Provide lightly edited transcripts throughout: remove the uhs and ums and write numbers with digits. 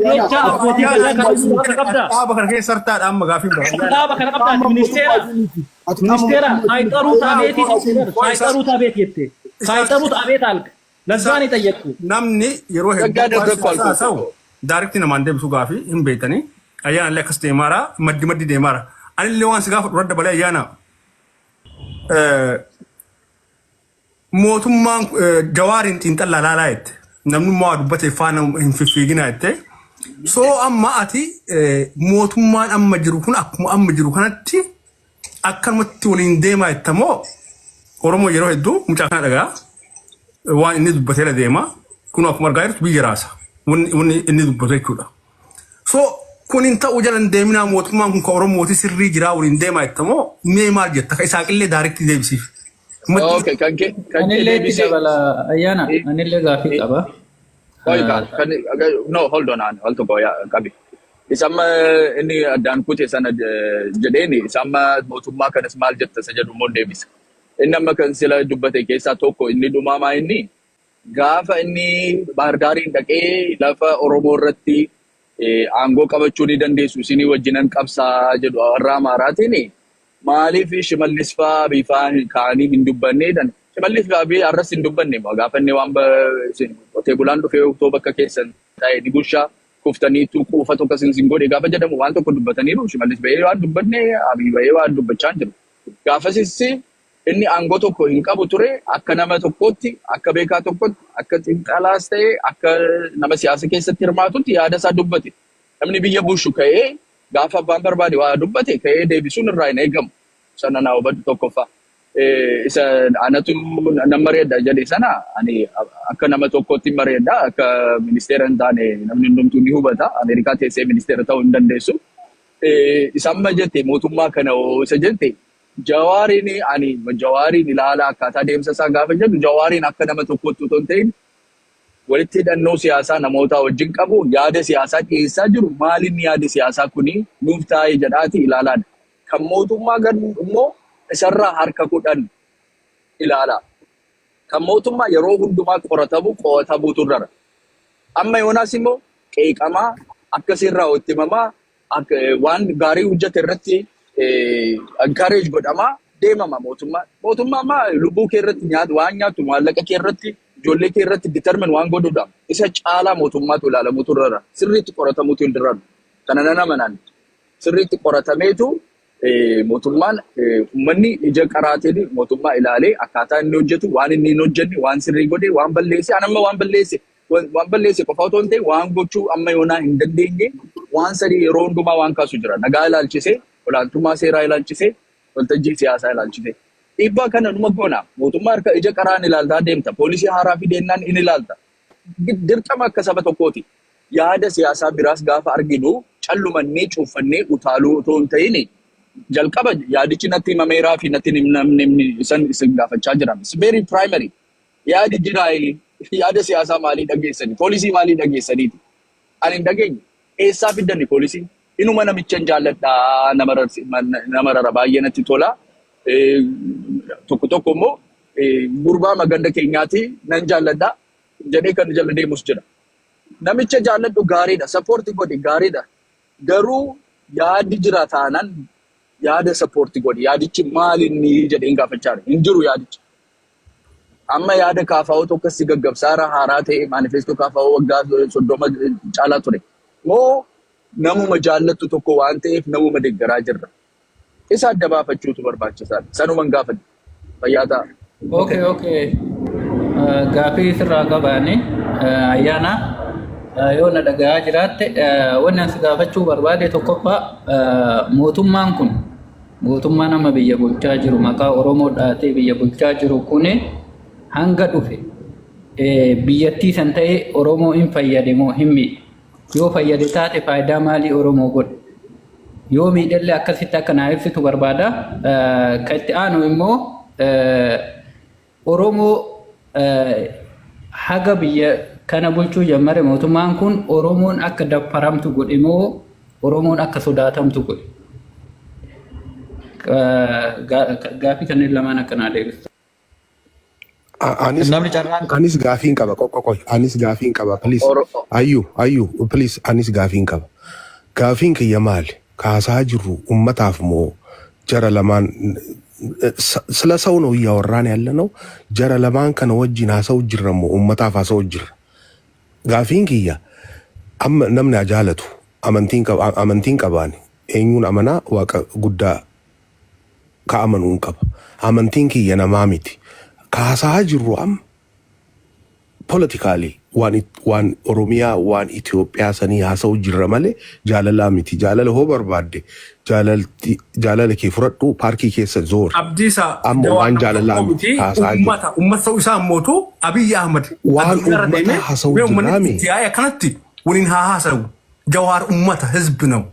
Jecha abbootii gadaa kana harka qabdaa? Dhaaba kana keessa sartaadha amma gaafiin bara. Dhaaba kana qabdaa ministeera. Ministeera ሳይጠሩት አቤት ሳይጠሩት አቤት jette ሳይጠሩት አቤት አልክ። ለዛ ነው የጠየቅኩህ። Namni yeroo hedduu Waggaa darbe waan haasa'u direct namaan deebisu gaafii hin beektanii. Ayyaana illee akkas deemaara, maddi maddi deemaara. Anillee waan si gaafadhu irra dabalee, ayyaana. Mootummaan Jawaariin xiinxallaa laalaa jette. Namni immoo waa dubbate faana hin fiffiiginaa jette. So amma ati mootummaan amma jiru kun akkuma amma jiru kanatti akkanumatti waliin deemaa jetta moo, Oromoo yeroo hedduu mucaa kana dhagaa, waan inni dubbateera deema. Kun akkuma argaa jirtu biyya raasa. Wanni inni dubbatu jechuudha. So kun hin ta'u jala hin deeminaa, mootummaan kun ka Oromooti sirrii jiraa waliin deemaa jetta moo, mee maal jetta? Ka Isaaqillee direct deebisiif. Okay, kan kee Anillee itti deebisee. dabala, ayyaana, anillee gaafii qaba. Oi, kan no, hold on, al tokko yaa qabi. Isa amma inni addaan kute sana jedheeni, isa amma mootummaa kanas maal jetta isa jedhu immoo deebisa. Inni amma kan sila dubbate keessaa tokko inni dhumaamaa, inni gaafa inni Baahirdaariin dhaqee lafa Oromoo irratti aangoo qabachuu ni dandeessu, isinii wajjinan qabsaa jedhu warra Amaaraatiin, maaliif Shimallis fa'aa bifaa ka'anii hin dubbanneedhan. Shimallis fa'aa har'as hin dubbanne. Gaafa inni waan qotee bulaan dhufee otoo bakka keessan taa'e ni bushaa kuftaniitu quufa tokko isin godhe gaafa jedhamu waan tokko dubbataniiru. Shimallis bahee waan dubbanne, Abiy bahee waan dubbachaa hin jiru. Gaafasis inni aangoo tokko hin qabu ture. Akka nama tokkootti, akka beekaa tokkotti, akka xiinxalaas ta'e, akka nama siyaasa keessatti hirmaatutti yaada isaa dubbate. Namni biyya bulchu ka'ee gaafa abbaan barbaade waa dubbate ka'ee deebisuun irraa hin eegamu. Sana naa hubadhu tokkoffaa. Isa anatu nan mari'adha jedhe sana, ani akka nama tokkootti mari'adha. Akka ministeera hin taane namni hundumtuu ni hubata. Ameerikaa teessee ministeera ta'uu hin dandeessu. Isa amma jette mootummaa kana hoo isa jette, Jawaariin, ani Jawaariin ilaala akkaataa deemsa isaa gaafa jedhu, Jawaariin akka nama tokkootti otoo hin ta'in walitti hidhannoo siyaasaa namoota wajjin qabu, yaada siyaasaa dhiyeessaa jiru, maalinni yaada siyaasaa kuni nuuf taa'ee jedhaati ilaalaadha. Kan mootummaa gad immoo isarraa harka 10 ilaalaa. Kan mootummaa yeroo hundumaa qoratamu qo'atamuutu irra. Amma yoonaas immoo qeeqamaa akkasirraa itti himamaa, akka waan gaarii hojjete irratti encourage godhamaa deemama mootummaa. Mootummaa ammaa lubbuu kee irratti nyaatu, waan nyaattu, maallaqa kee irratti, ijoollee kee irratti determine waan godhudha. Isa caalaa mootummaatu ilaalamuutu irra. Sirriitti qoratamuutu irra. Kana nan amanaan. Sirriitti qoratameetu mootummaan, uummanni ija qaraatiin mootummaa ilaalee akkaataa inni hojjetu, waan inni hin hojjenne, waan sirrii godhe, waan balleesse, an amma waan balleesse qofa otoo hin ta'in, waan gochuu amma yoonaa hin dandeenye waan sadii yeroo hundumaa waan kaasu jira. Nagaa ilaalchisee, olaantummaa seeraa ilaalchisee, waltajjii siyaasaa ilaalchisee. Dhiibbaa kana numa goona. Mootummaa harka ija qaraan ilaaltaa deemta. Poolisii haaraa fideennaan in ilaalta. Dirqama akka saba tokkooti. Yaada siyaasaa biraas gaafa arginu callumannee cuuffannee utaaluu otoo hin ta'in, jalqaba yaadichi natti himameeraa fi natti hin himamne isan isin gaafachaa jiran. It's very primary. Yaadi jiraa, yaada siyaasaa maalii dhageessani? Poolisii maalii dhageessaniiti? Ani hin dhageenye. Eessaa fiddanni poolisii? Inuma namicha hin jaalladhaa, nama rara baay'ee natti tola. Tokko tokko immoo gurbaa maganda keenyaati nan jaalladhaa jedhee kan jala deemus jira. Namicha jaalladhu gaariidha. Support godhi gaariidha. Garuu yaadi jira taanaan yaada support godhi. Yaadichi maal inni jedheen gaafachaa jira. Hin jiru yaadichi. Amma yaada KFO tokko si gaggabsaara haaraa ta'e, manifesto KFO waggaa 30 caalaa ture. Moo namuma jaallattu tokko waan ta'eef namuma deeggaraa jirra? Isa adda baafachuutu barbaachisaadha. Sanuman gaafadha. Fayyaa ta'a. Okay. Gaafii sirraa qabaani, ayyaana, yoo na dhagahaa jiraatte, wanni ani si gaafachuu barbaade tokkoffaa, mootummaan kun, mootummaan amma biyya bulchaa jiru, maqaa Oromoo dhaatee biyya bulchaa jiru kuni, hanga dhufe biyyattii san ta'e Oromoo hin fayyade moo hin miidhe? Yoo fayyade taate faayidaa maalii Oromoo godhe? Yoo miidhallee akkasitti akka naa ibsitu barbaada. Kan itti aanu immoo, Oromoo haga biyya kana bulchuu jammare mootummaan kun Oromoon akka daffaramtu godhe moo Oromoon akka sodaatamtu godhe? Gaafii kanneen lamaan akka naa deebistu. Anis Namni carraan anis gaafiin qaba, qoqqo qoy, anis gaafiin qaba, please. Ayyu, ayyu, please, anis gaafiin qaba. Gaafiin kiyya maali? Kaasaa jirru ummataaf moo jara lamaan? ስለ ሰው ነው እያወራን ያለ ነው? Jara lamaan kana wajjin haasa'u jirra moo ummataaf haasa'u jirra? Gaafiin kiyya amma namni haa jaalatu, amantiin qaba, amantiin qabaani eenyuun amanaa, Waaqa guddaa ka amanuun qaba. Amantiin kiyya namaa miti. Kaasaa jirru amma politically waan waan Oromiyaa, waan Itoophiyaa sanii haasa'u jirra malee jaalalaa miti. Jaalala hoo barbaadde jaalalti jaalala kee fudhadhu, paarkii keessa zoori. Abdiisa Amma Jawaar waan nama jaalalaa tokko miti miti haasaa jirru. Ummata ummata ta'uu isaa ammootu Abiyyi Ahmad Waan addunyaarra uummataa deemee haasa'u mee uummanni jirraami. itti yaa'e akkanatti waliin haa haasa'u. Jawaar ummata ህዝብ ነው።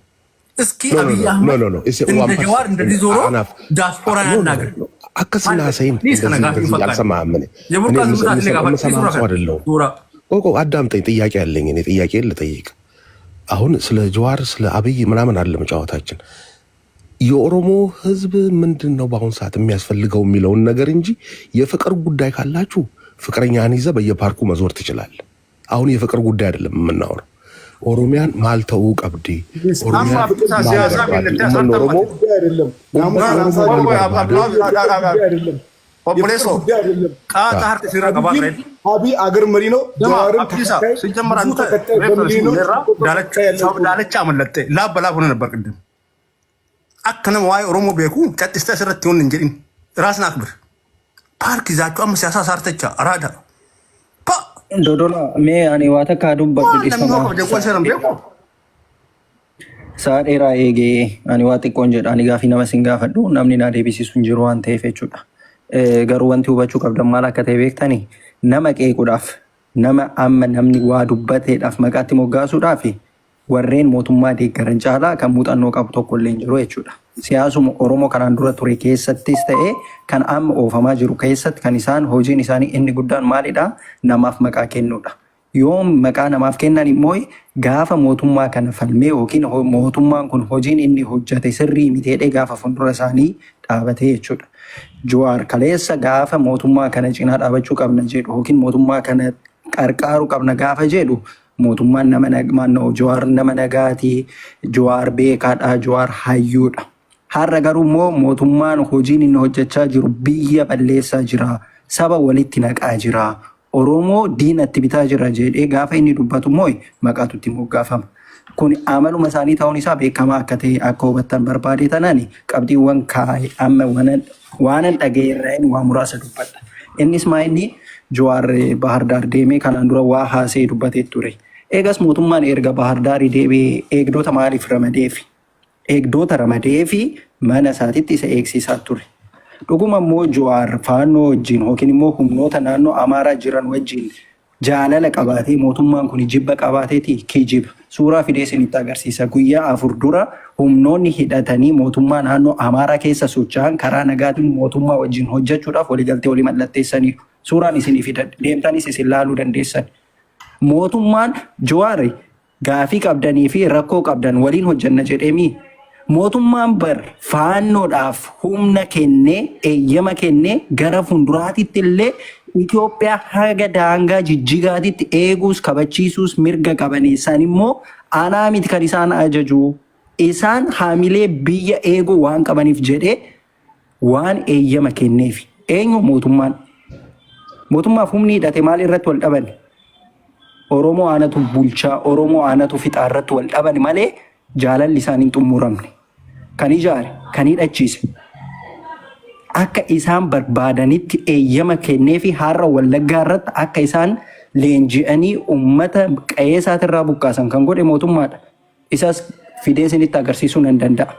እስኪ No, no, አብይ no, no, አህመድ no, no. It's እንደ one ጀዋር person. እንደዚህ ዞሮ Anaaf ዲያስፖራ no, no, ያናግር። no. Akkasin haasayin Dhiis kana እንደዚህ gaafii እንደዚህ fakkaata. አልሰማህም። እኔ እኔ የቡርቃ ዝምታ የምሰማህም ሰው አይደለሁም። ዱራ ቆይ ቆይ አዳምጠኝ። ጥያቄ አለኝ። እኔ ጥያቄ ልጠይቅ። አሁን ስለ ጀዋር፣ ስለ አብይ ምናምን አይደለም ጨዋታችን። የኦሮሞ ህዝብ ምንድን ነው በአሁን ሰዓት የሚያስፈልገው የሚለውን ነገር እንጂ የፍቅር ጉዳይ ካላችሁ ፍቅረኛህን ይዘህ በየፓርኩ መዞር ትችላለህ። አሁን የፍቅር ጉዳይ አይደለም የምናወራው። Oromiyaan maal ta'uu qabdi? Amma Oromiyaan Abdiisaa maal siyaasaa barbaaddi? biyyattii Uummanni asirratti Oromoo hammate. ጉዳይ አይደለም። uummanni ናሙሳ Oromoo maal Qoy barbaada? ጉዳይ አይደለም። የፍቅር Obboleessoo ጉዳይ አይደለም። ቃጣ harka sirra qabaa አብይም አብይ አገር መሪ ነው። Dama ጀዋርም Abdiisa ተከታይ ሲጀመር ብዙ አንተ ተከታይ በሚሊዮኖች የሚቆጠሩ ተከታይ ያለው ሰው ነው። daalacha amallatte laabba laaf hona ነበር ቅድም akka nama waa'ee Oromoo beeku caxxistee asirratti hin jedhin. Raasna akbir paarkii zaachuu amma siyaasaa saartecha araada pa Dodola, mee ani waa takka dubbadhu. Waan namni Dhiifama. kabajan qola seeran beeku. Sa'a dheeraa eegee ani waa xiqqoon jedha. Ani gaafii nama sin gaafadhu, namni naa deebisisu hin jiru waan ta'eef jechuudha. Garuu wanti hubachuu qabdan maal akka ta'e beektanii, nama qeequudhaaf, nama amma namni waa dubbateedhaaf maqaatti moggaasuudhaaf warreen mootummaa deeggaran caalaa kan muuxannoo qabu tokko illee hin jiru jechuudha. Siyaasuma Oromoo kanaan dura ture keessattis ta'ee kan amma oofamaa jiru keessatti kan isaan hojiin isaanii inni guddaan maalidha? Namaaf maqaa kennuudha. Yoo maqaa namaaf kennan immoo gaafa mootummaa kana falmee yookiin mootummaan kun hojiin inni hojjete sirrii miti jedhee gaafa fuuldura isaanii dhaabatee jechuudha. Jawaar kaleessa gaafa mootummaa kana cinaa dhaabachuu qabna jedhu yookiin mootummaa kana qarqaaruu qabna gaafa jedhu, mootummaan nama naannoo, Jawaar nama nagaatii, Jawaar beekaadha, Jawaar hayyuudha. Har'a garuu immoo mootummaan hojiin inni hojjechaa jiru biyya balleessaa jira, saba walitti naqaa jira, Oromoo diinatti bitaa jira jedhee gaafa inni dubbatu immoo maqaatu itti moggaafama. Kun amaluma isaanii ta'uun isaa beekamaa akka ta'e akka hubattan barbaade. Tanaan qabxiiwwan kaa'e amma waanan dhaga'e irraa waa muraasa dubbadha. Innis maa inni Jawaar Bahar Daar deemee kanaan dura waa haasee dubbatee ture. Eegas mootummaan erga Bahar Daarii deebi'ee eegdota maaliif ramadeefi? Eegdota ramadeefi mana isaatitti isa eegsisaa ture. Dhuguma immoo Jawaar Faannoo wajjin yookiin immoo humnoota naannoo Amaaraa jiran wajjin jaalala qabaatee, mootummaan kun jibba qabaateeti, kijiba. Suuraa fidee isinitti agarsiisa. Guyyaa 4 dura humnoonni hidhatanii mootummaa naannoo Amaaraa keessa socho'an karaa nagaatiin mootummaa wajjin hojjechuudhaaf waliigaltee walii mallatteessaniiru. Suuraan isinii fidan, deemtanis isin laaluu dandeessan. Mootummaan Jawaar gaafii qabdanii fi rakkoo qabdan waliin hojjenna jedheemi. Mootummaan bar Faannoodhaaf humna kennee, eeyyama kennee, gara fuulduraatitti illee Itoophiyaa haga daangaa Jijjigaatitti eeguus kabachiisuus mirga qabanii, isaan immoo anaa miti kan isaan ajaju. Isaan haamilee biyya eeguu waan qabaniif jedhee waan eeyyama kenneef. Eenyu mootummaan? Mootummaaf humni hidhate maal irratti wal dhaban? Oromoo aanatu bulchaa, Oromoo aanatu fixaa irratti wal dhaban malee jaalalli isaan hin xumuramne. Kan ijaare, kan hidhachiise, akka isaan barbaadanitti eeyyama kennee fi har'a Wallaggaa irratti akka isaan leenji'anii uummata qe'ee isaatirraa buqqaasan kan godhe mootummaadha. Isas fidee isinitti agarsiisuu nan danda'a.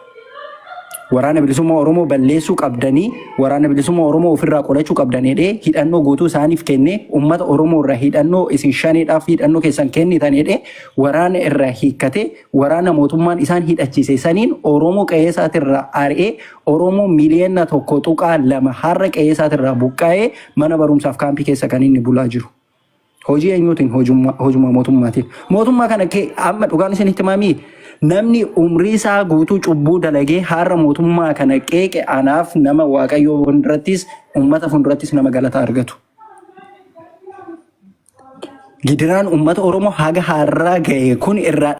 Waraana Bilisummaa Oromoo balleessuu qabdanii, Waraana Bilisummaa Oromoo ofirraa qolachuu qabdan jedhee hidhannoo guutuu isaaniif kennee, uummata Oromoo irraa hidhannoo isin Shaneedhaaf hidhannoo keessan kennitan jedhee waraana irraa hiikkatee, waraana mootummaan isaan hidhachiise saniin Oromoo qe'ee isaatirraa ari'ee, Oromoo miliyoona 1.2 har'a qe'ee isaatirraa buqqaa'ee mana barumsaaf kaampii keessa kan inni bulaa jiru. Hojii eenyuutiin? Hojuma mootummaatiin. Mootummaa kana amma dhugaan isinitti himamii, namni umrii isaa guutuu cubbuu dalagee har'a mootummaa kana qeeqe anaaf nama Waaqayyoo fuuldurattis uummata fuuldurattis nama galata argatu. Gidiraan uummata Oromoo haga har'aa ga'e kun irraa